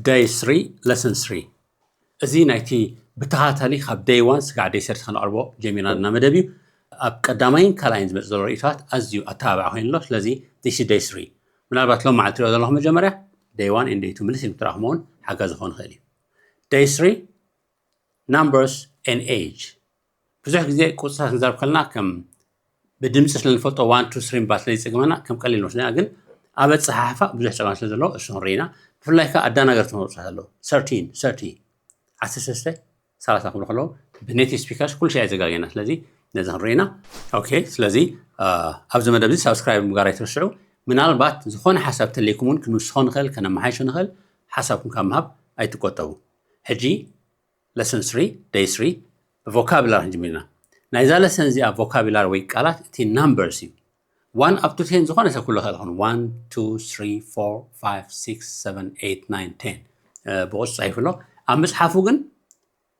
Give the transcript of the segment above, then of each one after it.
Day three, lesson three። እዚ ናይቲ ብተኸታታሊ ካብ day one ስጋዕ day thirty ከነቕርቦ ጀሚርና ዘለና መደብ እዩ። ኣብ ቀዳማይን ካልኣይን ዝመጽእ ዘሎ ርእይቶታት ኣዝዩ ኣተባባዒ ኮይኑ ኣሎ። ስለዚ this is day three። ምናልባት ሎም መዓልቲ ትሪኦ ዘለኹም መጀመርያ day one and day two ምልስ ኢልኩም ትረኣኹምዎ እውን ሓጋዚ ክኸውን ይኽእል እዩ። Day three, numbers and age። ብዙሕ ግዜ ቁጽርታት ክንዛረብ ከለና ከም ብድምፂ ስለ ንፈልጦ one two three ምባል ስለ ይፅግመና ከም ቀሊል ንወስደና፣ ግን ኣብ ኣፀሓሕፋ ብዙሕ ፀገማት ስለ ዘለዎ እሱ ክንርኢ ኢና። ብፍላይ ከዓ ኣዳናገርቲ መብፅሓት ኣለዉ። thirteen፣ thirty፣ ዓሰርተ ሰለስተ፣ ሰላሳ ክብሉ ከለዉ ብኔቲቭ ስፒከርስ ኩሉ ሻዕ ዘጋገና። ስለዚ ነዚ ክንርኢ ኢና። ኦኬ፣ ስለዚ ኣብዚ መደብ እዚ ሳብስክራይብ ምግባር ኣይትርስዑ። ምናልባት ዝኾነ ሓሳብ ተልይኩም እውን ክንውስኾ ንኽእል፣ ከነመሓይሾ ንኽእል። ሓሳብኩም ካብ ምሃብ ኣይትቆጠቡ። ሕጂ lesson three, day three፣ ብቮካብላሪ ክንጅምር ኢና። ናይዛ ለሰን እዚኣ ቮካብላሪ ወይ ቃላት እቲ ናምበርስ እዩ። One up to ten ዝኾነ ሰብ ክብሎ ይኽእል ይኸውን። One, two, three, four, five, six, seven, eight, nine, ten ብቑጽ ጻሒፉ ኣሎ። ኣብ መጽሓፉ ግን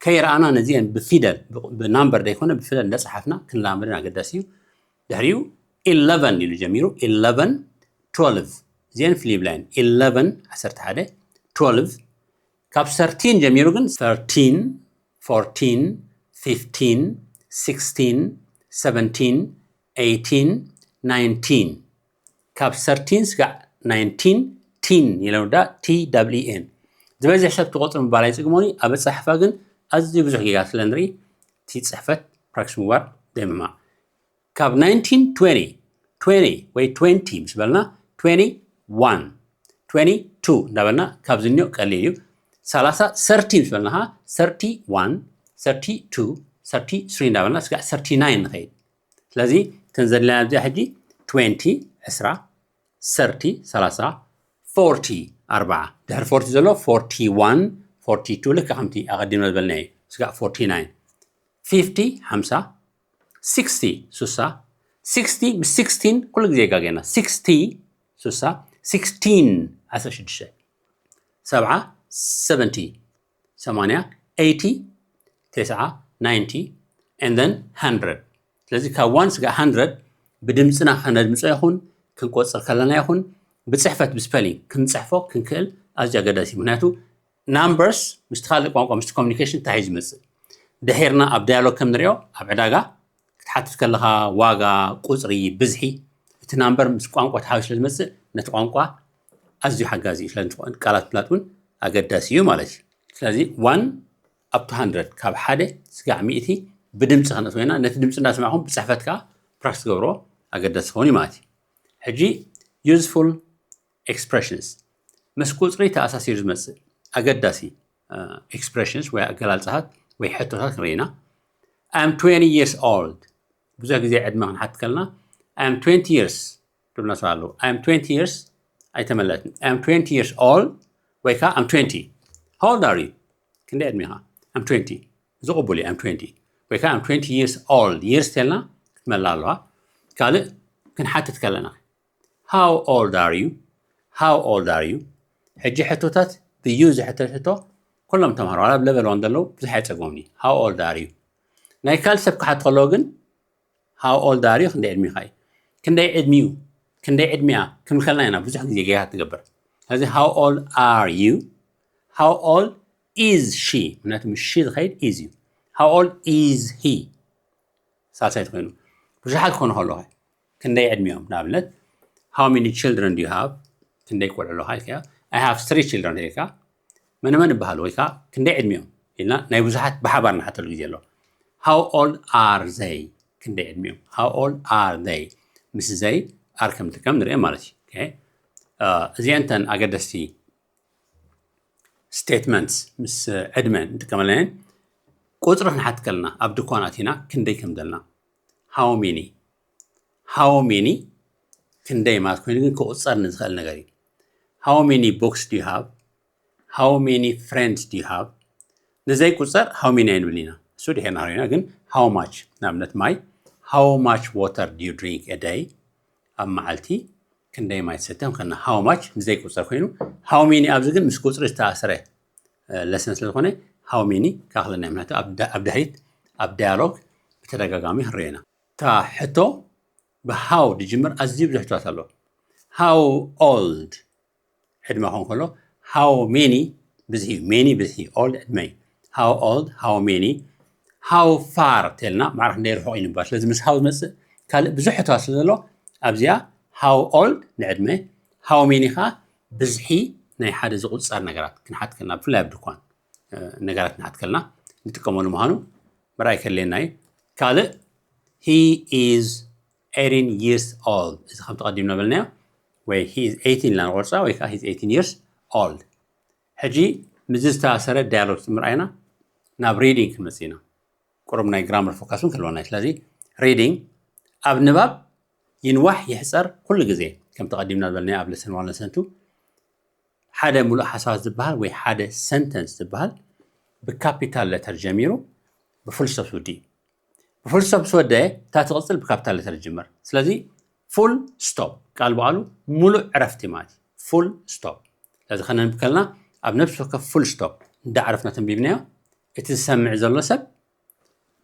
ከይረኣና ነዚአን ብፊደል፣ ብናምበር ዘይኮነ ብፊደል እንዳጸሓፍና ክንላመደን ኣገዳሲ እዩ። ድሕሪኡ eleven ኢሉ ጀሚሩ። Eleven፣ twelve፣ እዚአን ፍልይ ብላየን። Eleven፣ ዓሰርተ ሓደ፣ twelve፣ ካብ thirteen ጀሚሩ ግን thirteen፣ fourteen፣ fifteen፣ sixteen፣ seventeen፣ eighteen፣ nineteen። ካብ thirteen ስጋዕ nineteen፣ ቲን ኢሎም ዳ፣ T W N። ዝበዝሕ ሰብ ትቆጽር ምባል ኣይጽግሞኒ፣ ኣብ ኣጻሕፋ ግን ኣዝዩ ብዙሕ ጌጋ ስለ ንርኢ እቲ ጽሕፈት ፕራክቲስ ምግባር ደምማ። ካብ nineteen፣ twenty፣ twenty ወይ twenty ምስ በልና twenty-one፣ twenty-two እንዳበልና ካብዚ እኒኦ ቀሊል እዩ። ሰላሳ፣ thirty ምስ በልና ከዓ thirty-one፣ thirty-two፣ thirty-three እንዳበልና ስጋዕ thirty-nine ንኸይድ። ስለዚ እተን ዘለና ኣብዚ ሕጂ twenty፣ ዕስራ፣ thirty፣ ሰላሳ፣ forty፣ ኣርባዓ። ድሕሪ forty ዘሎ forty-one፣ forty-two፣ ልክዕ ከምቲ ኣቐዲምና ዝበልናዮ ስጋዕ forty-nine። Fifty፣ ሓምሳ፣ sixty፣ ሱሳ፣ sixty ምስ sixteen ኩሉ ግዜ የጋገና። Sixty፣ ሱሳ፣ sixteen፣ ዓሰርተ ሽዱሽተ፣ ሰብዓ፣ seventy፣ ሰማንያ፣ eighty፣ ተስዓ፣ ninety፣ and then hundred። ስለዚ ካብ one ስጋዕ hundred ብድምፅና ከነድምፆ ይኹን ክንቆፅር ከለና ይኹን ብፅሕፈት ብስፐሊንግ ክንፅሕፎ ክንክእል ኣዝዩ ኣገዳሲ እዩ። ምክንያቱ ናምበርስ ምስቲ ካልእ ቋንቋ ምስቲ ኮሚኒኬሽን እንታይ እዩ ዝመፅእ? ድሒርና ኣብ ዳያሎግ ከም ንሪኦ ኣብ ዕዳጋ ክትሓትት ከለኻ ዋጋ፣ ቁፅሪ፣ ብዝሒ፣ እቲ ናምበር ምስ ቋንቋ ተሓዊሱ ስለ ዝመፅእ ነቲ ቋንቋ ኣዝዩ ሓጋዚ እዩ። ስለዚ ቃላት ፍላጥ እውን ኣገዳሲ እዩ ማለት እዩ። ስለዚ one up to hundred፣ ካብ ሓደ ስጋዕ ሚእቲ ብድምፂ ከነእትዎ ኢና። ነቲ ድምፂ እንዳሰማዕኹም ብፅሕፈት ከዓ ፕራክቲስ ትገብርዎ ኣገዳሲ ክኸውን እዩ ማለት እዩ። ሕጂ ዩዝፉል ኤክስፕሬሽንስ፣ ምስ ቁፅሪ ተኣሳሲሩ ዝመፅእ ኣገዳሲ ኤክስፕሬሽንስ ወይ ኣገላልፃታት ወይ ሕቶታት ንርኢ ኢና። I am twenty years old። ብዙሕ ግዜ ዕድመ ክንሓትት ከለና I am twenty years ትብልና ሰባት ኣለዉ። I am twenty years ኣይተመለትን። I am twenty years old ወይ ከዓ I'm twenty። How old are you? ክንደይ ዕድሜኻ? I'm twenty። እዚ ቅቡል እዩ። I'm twenty ወይ ከዓ I'm twenty years old። Years ተልና ክትመላ ኣለዋ። ካልእ ክንሓትት ከለና How old are you? How old are you? ሕጂ ሕቶታት ብዩ ዝሕተት ሕቶ ኩሎም ተምሃሮ ዋላ ኣብ ለቨል ዋን ዘለዉ ብዙሕ ኣይጸግሞምኒ። How old are you? ናይ ካልእ ሰብ ክሓት ከለዎ ግን How old are you? ክንደይ ዕድሚኻ እዩ? ክንደይ ዕድሚኡ? ክንደይ ዕድሚኣ? ክንብል ከለና ኢና ብዙሕ ግዜ ጌጋ ትገብር። ስለዚ how old are you? How old is she? ምክንያቱ ምስ ሺ ዝኸይድ ኢዝ እዩ። How old is he? ሳልሳይ ተኮይኑ ብዙሓት ክኾኑ ከለኹ ክንደይ ዕድሚኦም? ንኣብነት how many children do you have? ክንደይ ቆልዑ ኣለኻ ኢልካ? I have three children ኢልካ መነ መን ይበሃሉ ወይ ከዓ ክንደይ ዕድሚኦም ኢልና ናይ ብዙሓት ብሓባር ንሓተሉ ግዜ ኣሎ። How old are they? ክንደይ ዕድሚኦም? How old are they? ምስ ዘይ ኣር ከም ንጥቀም ንሪኦ ማለት እዩ። እዚአን እተን ኣገደስቲ ስቴትመንትስ ምስ ዕድመ ንጥቀመለን። ቁፅሪ ክንሓት ከለና ኣብ ድኳን ኣቲና ክንደይ ከም ዘለና how many how many ክንደይ ማለት ኮይኑ ግን ክቁፀር ንዝኽእል ነገር እዩ። How many books do you have? How many friends do you have? ንዘይቁፀር how many ኣይንብል ኢና። እሱ ድሒርና ሪና ግን how much ንኣብነት ማይ how much water do you drink a day? ኣብ መዓልቲ ክንደይ ማይ ትሰትዮም ከና how much ንዘይቁፀር ኮይኑ how many ኣብዚ ግን ምስ ቁፅሪ ዝተኣሰረ ለሰን ስለዝኾነ how many ካክለና ምክንያቱ ኣብ ድሕሪት ኣብ ዳያሎግ ብተደጋጋሚ ክንሪኦ ኢና። እታ ሕቶ ብሃው ዝጅምር ኣዝዩ ብዙሕ ሕቶታት ኣሎ። How old ዕድመ ክኸውን ከሎ how many ብዝሒ እዩ። Many ብዝሒ፣ old ዕድመ እዩ። How old፣ how many፣ how far ተልና ማዕረ ክንደይ ርሑቕ እዩ ንባል። ስለዚ ምስ how ዝመፅእ ካልእ ብዙሕ ሕቶ ስለ ዘሎ ኣብዚኣ how old ንዕድመ፣ how many ከዓ ብዝሒ ናይ ሓደ ዝቁፀር ነገራት ክንሓትከልና ብፍላይ ኣብ ድኳን ነገራት ንሓትከልና ንጥቀመሉ ምዃኑ ምርኣይ ከድልየና እዩ። ካልእ he is eighteen years old፣ እዚ ከም ተቐዲምና በልናዮ ወይ he is eighteen ኢልና ንቆርፃ ወይ ከዓ he is eighteen years old። ሕጂ ምስዚ ዝተኣሰረ ዳያሎግ ምርኣይና ናብ reading ክንመፅእ ኢና። ቁሩብ ናይ ግራመር ፎካስ እውን ክህልወና እዩ። ስለዚ reading ኣብ ንባብ ይንዋሕ ይሕፀር ኩሉ ግዜ ከም ተቐዲምና ዝበልናዮ ኣብ lesson one፣ lesson two ሓደ ሙሉእ ሓሳባት ዝበሃል ወይ ሓደ ሰንተንስ ዝበሃል ብካፒታል ለተር ጀሚሩ ብፉል ስቶፕ ዝውዲ እዩ። ብፉል ስቶፕ ምስ ወደየ እታ ትቕፅል ብካፒታል ለተር ትጅምር። ስለዚ ፉል ስቶፕ ቃል በቃሉ ሙሉእ ዕረፍቲ ማለት እዩ። ፉል ስቶፕ። ስለዚ ከነንብ ከለና ኣብ ነብሲ ወከፍ ፉል ስቶፕ እንዳዕረፍና ተንቢብናዮ እቲ ዝሰምዕ ዘሎ ሰብ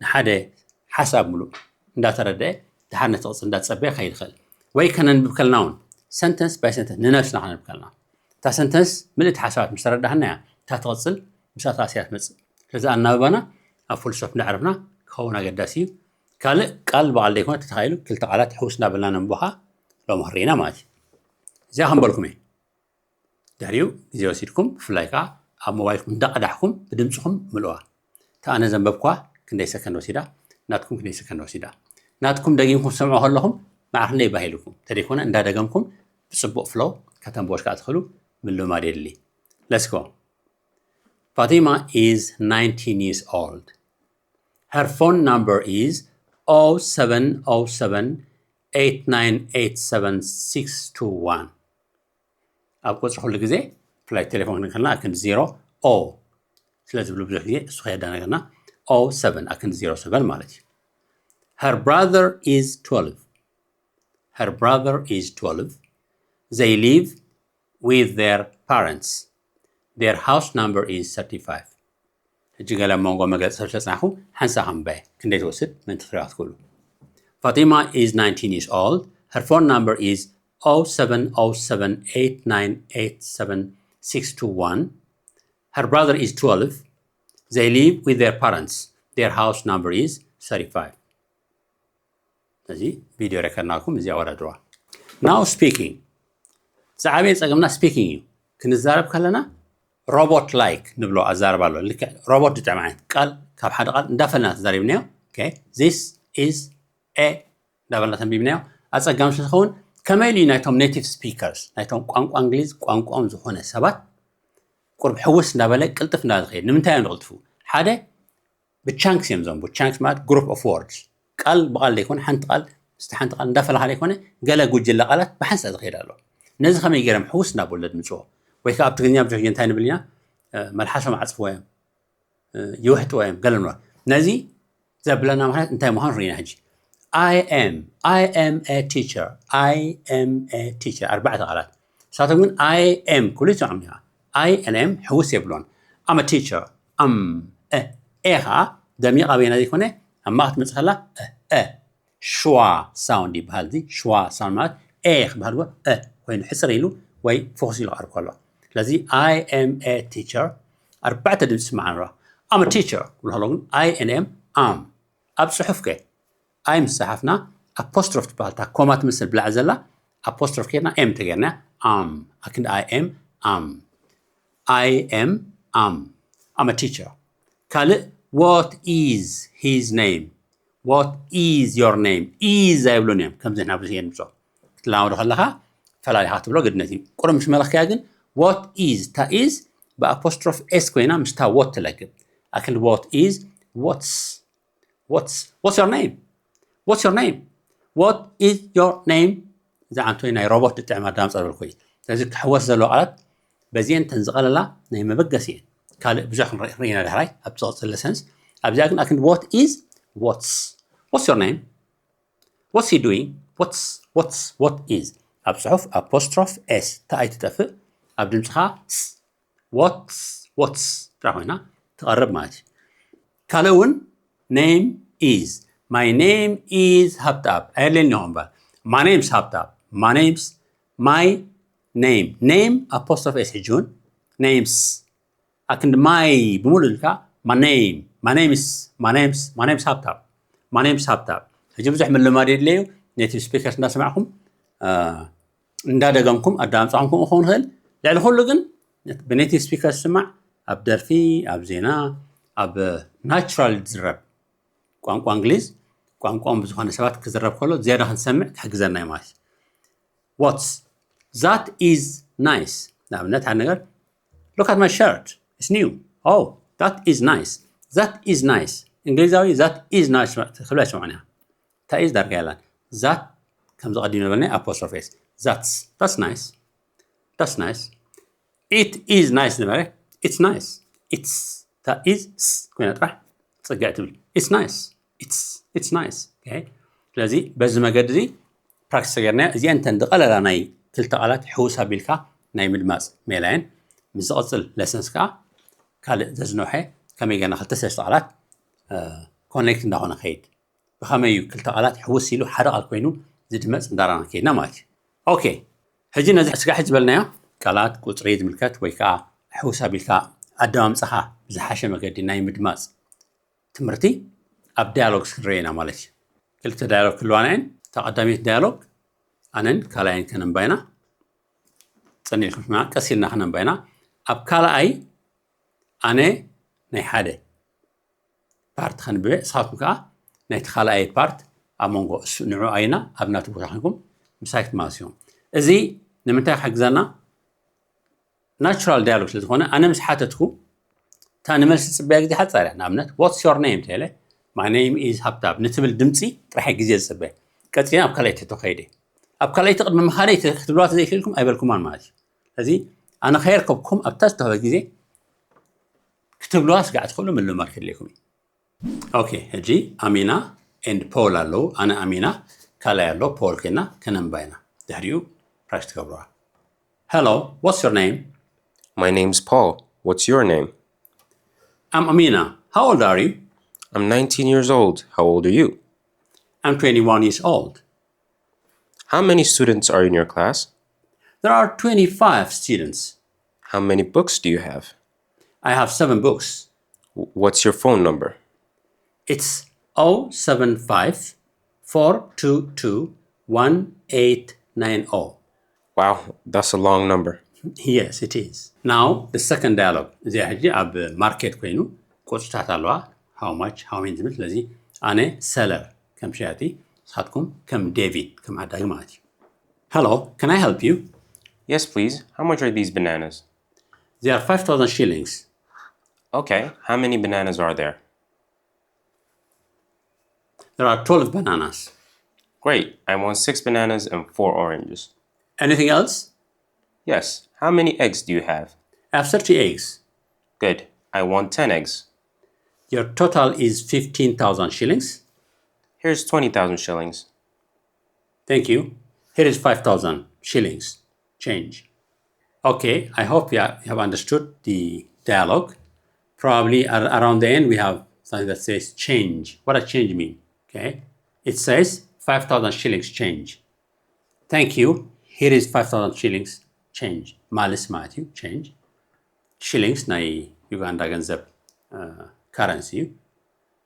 ንሓደ ሓሳብ ሙሉእ እንዳተረደአ ድሓር ነቲ ቅፅል እንዳፀበየ ክኸይድ ይኽእል። ወይ ከነንብብ ከለና እውን ሰንተንስ ባይ ሰንተንስ ንነብስና ከነንብብ ከለና እታ ሰንተንስ ምልእቲ ሓሳባት ምስ ተረዳእናያ እታ ትቕፅል ምስኣ ተኣሲራ ትመፅእ። ስለዚ ኣናብባና ኣብ ፉል ስቶፕ እንዳዕረፍና ክኸውን ኣገዳሲ እዩ። ካልእ ቃል ብቓል ዘይኮነ ተተኻኢሉ ክልተ ቃላት ሕውስ እናበልና ነንብቦ ከዓ ሎሚ ክንርኢና ማለት እዩ። እዚኣ ከምበልኩም እየ። ድሕሪኡ ግዜ ወሲድኩም ብፍላይ ከዓ ኣብ ሞባይልኩም እንዳቐዳሕኩም ብድምፅኹም ምልዋ። እታ ኣነ ዘንበብኳ ክንደይ ሰከንድ ወሲዳ፣ ናትኩም ክንደይ ሰከንድ ወሲዳ። ናትኩም ደጊምኩም ትሰምዑ ከለኹም ማዕረ ክንደይ ባሂልኩም ተደይኮነ እንዳደገምኩም ብፅቡቕ ፍሎው ከተንብቦ ከዓ ትኽእሉ ምልማድ የድሊ። Let's go. Fatima is nineteen years old. Her phone number is oh seven oh seven eight nine eight seven six two one. ኣብ ቁፅሪ ኩሉ ግዜ ብፍላይ ቴሌፎን ክንከልና ኣክንዲ ዜሮ ኦ ስለ ዝብሉ ብዙሕ ግዜ እሱ ከየዳነገርና ኦ ሰቨን ኣክንዲ ዜሮ ሰቨን ማለት እዩ። Her brother is twelve. Her brother is twelve. They live with their parents. Their house number is thirty-five. ሕጂ ገለ ኣብ መንጎ መግለፂ ሰብ ስለፅናኹ ሓንሳ ከንበየ ክንደይ ትወስድ ምእንቲ ክትሪኣ ክትክእሉ። Fatima is nineteen years old. Her phone number is oh seven oh seven eight nine eight seven six two one. Her brother is twelve. They live with their parents. Their house number is thirty-five. እዚ ቪድዮ ሬከርናኩም እዚ ኣወዳድርዋ። Now speaking። ዝዓበየ ፀገምና ስፒኪንግ እዩ። ክንዛረብ ከለና ሮቦት ላይክ ንብሎ ኣዛረባ ኣሎ። ልክዕ ሮቦት ዝጥዕም ዓይነት ቃል ካብ ሓደ ቃል እንዳፈለና ተዛሪብናዮ። Okay, this is a እንዳበልና ተንቢብናዮ። ኣፀጋሚ ስለ ዝኸውን ከመይ ኢሉ እዩ ናይቶም ኔቲቭ ስፒከርስ ናይቶም ቋንቋ እንግሊዝ ቋንቋኦም ዝኾነ ሰባት ቁርብ ሕውስ እንዳበለ ቅልጥፍ እንዳበለ ዝኸይድ? ንምንታይ እዮም ዝቕልጥፉ? ሓደ ብቻንክስ እዮም ዘንቡ። ቻንክስ ማለት ግሩፕ ኦፍ ወርድስ ቃል ብቃል ዘይኮነ ሓንቲ ቃል ምስቲ ሓንቲ ቃል እንዳፈላኻ ዘይኮነ ገለ ጉጅለ ቃላት ብሓንሳእ ዝኸይድ ኣሎ። ነዚ ከመይ ገይሮም ሕውስ እናበሉ ዘድምፅዎ ወይ ከዓ ኣብ ትግርኛ ብዙሕ ግዜ እንታይ ንብል ኢና? መልሓሶም ዓፅፍዎ እዮም፣ ይውሕጥዎ እዮም ገለ ንብሎ። ነዚ ዘብለና ምክንያት እንታይ ምዃኑ ርኢና ሕጂ። I am, I am a teacher, I am a teacher ኣርባዕተ ቃላት። ንሳቶም ግን I am ክብሉ ይሰምዖም ኢና። I and am ሕውስ የብሎን። I'm a teacher, am a a ከዓ ደሚቕ ኣበይና ዘይኮነ ኣብ ማእኸል ትመፅእ ከላ እ እ ሽዋ ሳውንድ ይበሃል። እዚ ሽዋ ሳውንድ ማለት ኤ ክበሃል እ ኮይኑ ሕፅር ኢሉ ወይ ፍኹስ ኢሉ ክቐርብ ከሎ። ስለዚ I am a teacher ኣርባዕተ ድምፂ ስማዕ ንራ። I'm a teacher ክብሉ ከለዉ ግን I and am am ኣብ ፅሑፍ ከ ኣይ ምስ ፀሓፍና ኣፖስትሮፍ ትበሃል እታ ኮማ ትመስል ብላዕ ዘላ ኣፖስትሮፍ ኬድና ኤም ተገርና ኣም ኣክንዲ I am am I am am I'm a teacher። ካልእ what is his name? What is your name? Is ኣይብሉን እዮም ከምዚ ንሕና ብዙሕ የንብጾ። ክትለማመዶ ከለኻ ፈላሊኻ ትብሎ ግድነት እዩ። ቁሩብ ምስ መለኽከያ ግን what is እታ is ብኣፖስትሮፍ ኤስ ኮይና ምስታ what ትለግብ። ኣክንዲ what is what's what's what's your name? What's your name? What is your name? እዛ ዓንቶይ ናይ ሮቦት ትጥዕም ኣዳምፃ ዝበልኩ እዩ። ስለዚ ክሕወስ ዘለዎ ቃላት በዚአን ተን ዝቐለላ ናይ መበገሲ እየን። ካልእ ብዙሕ ክንርኢ ርኢና ዳሕራይ ኣብ ዝቐፅል ለሰንስ። ኣብዚኣ ግን ኣክንዲ what is what's what's your name? What's he doing? What's what's what is ኣብ ፅሑፍ ኣፖስትሮፍ ኤስ እታ ኣይትጠፍእ ኣብ ድምፅኻ ስ what's what's ጥራሕ ኮይና ትቐርብ ማለት እዩ። ካልእ እውን name is my name is ሃብተኣብ ኣየድልየኒ ይኹን እምበር my name's ሃብተኣብ my name's my name name ኣፖስትሮፍ ኤስ ሕጂ እውን name's ኣክንዲ ማይ ብምሉእ ኢልካ my name, my name is, my name's, my name's ሃብታብ, my name's ሃብታብ። ሕጂ ብዙሕ ምልማድ የድለዩ። Native speakers እንዳሰማዕኩም እንዳደገምኩም ኣዳምፃኹም ከምኡ ክኸውን ይኽእል። ልዕሊ ኩሉ ግን ብ native speakers ዝስማዕ ኣብ ደርፊ፣ ኣብ ዜና፣ ኣብ ናቹራል ዝዝረብ ቋንቋ እንግሊዝ ቋንቋኦም ብዝኾነ ሰባት ክዝረብ ከሎ ዝያዳ ክንሰምዕ ክሕግዘና እዩ ማለት እዩ። What's that is nice? ንኣብነት ሓደ ነገር look at my shirt, it's new. Oh, that is nice. That is nice. እንግሊዛዊ that is nice ክብላ ይሰማዕና። እታ is ዳርጋ የላን። That ከምዚ ቀዲም ዝበልና apostrophe s. That's, that's nice. That's nice. It is nice ነበረ። It's nice. It's, እታ is s ኮይና ጥራሕ ፅግዕ ትብል። It's nice. It's, it's nice. Okay? ስለዚ በዚ መገዲ እዚ ፕራክቲስ ተገርና እዚአን ተን ዝቐለላ ናይ ክልተ ቃላት ሕውስ ኣቢልካ ናይ ምድማፅ ሜላየን ምስ ዝቐፅል lessons ከዓ ካልእ ዘዝነውሐ ከመይ ገና ክልተ ሰለስተ ቃላት ኮኔክት እንዳኾነ ከይድ ብኸመይ እዩ ክልተ ቃላት ሕውስ ኢሉ ሓደ ቃል ኮይኑ ዝድመፅ እንዳራና ከይድና ማለት እዩ። ኦኬ፣ ሕጂ ነዚ ስጋሕ ዝበልናዮ ቃላት ቁፅሪ ዝምልከት ወይ ከዓ ሕውስ ኣቢልካ ኣደማምፅኻ ብዝሓሸ መገዲ ናይ ምድማፅ ትምህርቲ ኣብ ዳያሎግ ክንርኢ ኢና ማለት እዩ። ክልተ ዳያሎግ ክህልዋና እየን። እታ ቀዳመይቲ ዳያሎግ ኣነን ካልኣይን ከነንባይና ፀኒልኩም ስማ ቀስ ኢልና ከነንባይና ኣብ ካልኣይ ኣነ ናይ ሓደ ፓርት ከንብበ ንስኻትኩም ከዓ ናይቲ ካልኣይ ፓርት ኣብ መንጎ እሱ ንዑ ኣይና ኣብ ናቱ ቦታ ኮንኩም ምሳይ ክትማስዮም። እዚ ንምንታይ ክሕግዘና ናቹራል ዳያሎግ ስለ ዝኾነ ኣነ ምስ ሓተትኩ እታ ንመልሲ ፅበያ ግዜ ሓፃር እያ። ንኣብነት what's your name ተለ my name is ሃብታብ ንትብል ድምፂ ጥራሕ ግዜ ዝፅበ ቀፂና ኣብ ካልኣይቲ ሕቶ ከይደ ኣብ ካልኣይቲ ቅድሚ ምኻደይ ክትብልዋ ተዘይክእልኩም ኣይበልኩማን ማለት እዩ። ስለዚ ኣነ ከየርከብኩም ኣብታ ዝተኸበ ግዜ ክትብልዋ ስጋዕ ትኽእሉ ምልማድ ክድልየኩም እዩ። ኦኬ፣ ሕጂ ኣሚና and ፖል ኣለዉ። ኣነ ኣሚና ካልኣይ ኣሎ ፖል ኮይና ከነንባይና ድሕሪኡ ፕራክቲስ ትገብርዋ። Hello, what's your name? My name's Paul. What's your name? I'm Amina. How old are you? I'm nineteen years old. How old are you? I'm twenty-one years old. How many students are in your class? There are twenty-five students. How many books do you have? I have seven books. W- What's your phone number? It's oh seven five four two two one eight nine oh. Wow, that's a long number. Yes, it is. Now, the second dialogue. እዚኣ ሕጂ ኣብ ማርኬት ኮይኑ ቁፅታት ኣለዋ። How much, how many ዝብል። ስለዚ ኣነ ሰለር ከም ሸያጢ፣ ንስኻትኩም ከም ዴቪድ ከም ዓዳጊ ማለት እዩ። Hello, can I help you? Yes, please. How much are these bananas? They are five thousand shillings. Okay, how many bananas are there? There are twelve bananas. Great, I want six bananas and four oranges. Anything else? Yes, how many eggs do you have? I have thirty eggs. Good, I want ten eggs. Your total is fifteen thousand shillings. Here's twenty thousand shillings. Thank you. Here is five thousand shillings change. Okay, I hope you ha- you have understood the dialogue. Probably ar- around the end we have something that says change. What does change mean? Okay, it says five thousand shillings change. Thank you. Here is five thousand shillings change. ማልስ ማለት እዩ change. ሽሊንግስ ናይ ዩጋንዳ ገንዘብ ካረንሲ እዩ።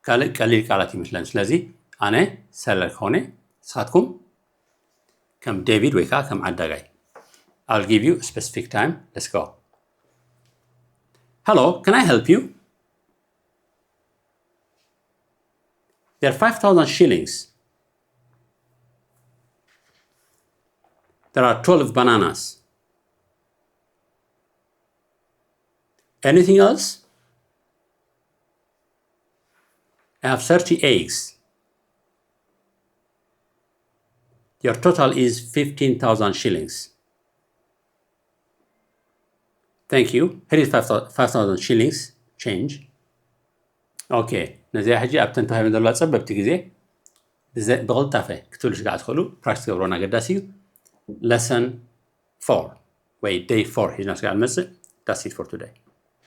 ካልእ ቀሊል ቃላት ይመስለኒ። ስለዚ ኣነ ሰለር ክኾነ ንስኻትኩም ከም ዴቪድ ወይ ከዓ ከም ዓዳጋይ። I'll give you a specific time. Let's go. Hello, can I help you? There are five thousand shillings. There are twelve bananas. Anything else? I have thirty eggs. Your total is fifteen thousand shillings. Thank you. Here is five thousand shillings change. Okay. ነዚኣ ሕጂ ኣብተን ተዋሂበን ዘለዋ ጸበብቲ ግዜ ብዘ- ብቕልጣፈ ክትብሉ ስጋዕ ትኽእሉ ፕራክቲስ ገብሮና ኣገዳሲ እዩ። Lesson four ወይ day four ሒዝና ስጋዕ ንመጽእ። That's it for today.